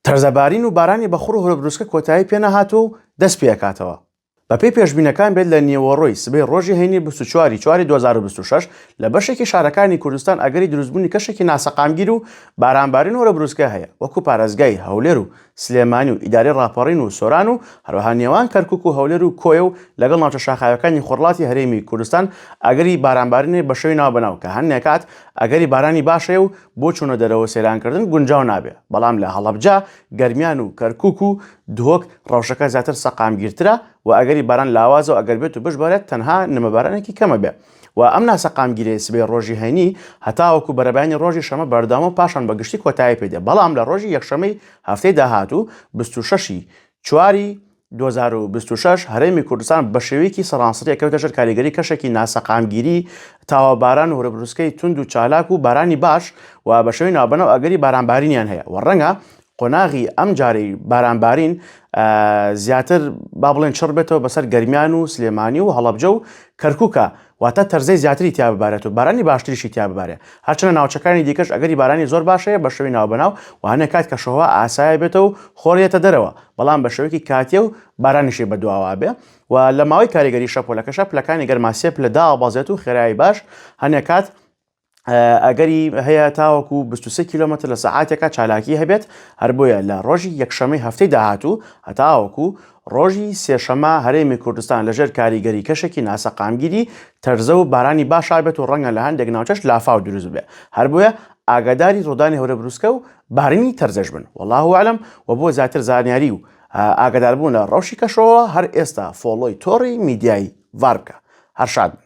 تەرزەبارین و بارانی بەخوڕ و هەورەبروسکە کۆتایی پێنەهاتووە و دەست پێکاتەوە. بەپێی پێشبینەکان بێت لە نیوەڕۆی سبەی ڕۆژی هەینی 24 ی چواری 2026 لە بەشێکی شارەکانی کوردستان ئەگەری دروستبوونی کەشێکی ناسەقامگیر و بارانبارین و هەورەبروسکە هەیە وەکو پارێزگای هەولێر و سلێمانی و ئیدارەی ڕاپەڕین و سۆران و هەروەها نێوان کەرکوک و هەولێر و کۆیە و لەگەڵ ناوچە شاخاویەکانی خۆرهەڵاتی هەرێمی کوردستان ئەگەری بارانبارین هەیە بە شێوەی ناوبەناو کە هەندێک کات ئەگەری بارانی باش هەیە و بۆ چوونە دەرەوە و سەیرانکردن گونجاو نابێ بەڵام لە هەڵەبجە، گەرمیان و کەرکوک و دهۆک ڕەوشەکە زیاتر سەقامگیرترە و ئەگەری باران لاوازە و ئەگەر بێت و بشبارێت تەنها نمەبارانێکی کەمە بێ و ئەم ناسەقامگیریەی سبەی ڕۆژی هەینی هەتاوەکو بەرەبەیانی ڕۆژی شەمە بەردەوامە و پاشان بە گشتی کۆتایی پێ دێ بەڵام لە ڕۆژی یەکشەمەی هەفتەی داهاتوو 26 ی چواری 2026 هەرێمی کوردستان بە شێوەیەکی سەرانسەری ئەکەوێتە ژێر کاریگەری کەشێکی ناسەقامگیری تاوە باران و هەورەبروسکەی توند و چالاک و بارانی باش و بە شێوەی ناوبەناو ئەگەری بارانبارینیان هەیە و ڕەنگە قۆناغی ئەم جارەی بارانبارین زیاتر با بڵێن چڕ بێتەوە بەسەر گەرمیان و سلێمانی و هەڵەبجە و کەرکووکە واتە تەرزەی زیاتری تیا ببارێت و بارانی باشتریشی تیا ببارێ هەرچەنە ناوچەکانی دیکەش ئەگەری بارانی زۆر باش هەیە بە شێوەی ناوبەناو و هەنێک کات کەشوهەوا ئاسایە بێتەوە و خۆر یەتە دەرەوە بەڵام بە شێوەیەکی کاتیە و بارانیشی بەدواوە بێ و لە ماوەی کاریگەری شەپۆلەکەشا پلەکانی گەرما سێ پلە دابەزێت و خێرایی باش هەنێک کات ئەگەری هەیە تاوەکو 23 کیلۆمەتر لە سەعاتێکا چالاکی هەبێت، هەر بۆیە لە ڕۆژی یەکشەمەی هەفتەی داهاتوو هەتاوەکو ڕۆژی سێشەمە هەرێمی کوردستان لەژێر کاریگەری کەشێکی ناسەقامگیری تەرزە و بارانی باشا بێت و ڕەنگە لە هەندێک ناوچەش لافاو دروست ببێ هەر بۆیە ئاگاداری ڕوودانی هەورەبروسکە و بارینی تەرزەش بن واللە اعلم و بۆ زیاتر زانیاری و ئاگاداربوون لە ڕەوشی کەشەوە هەر ئێستا follow ی تۆڕی میدیایی ڤار بکە هەر شاد بن.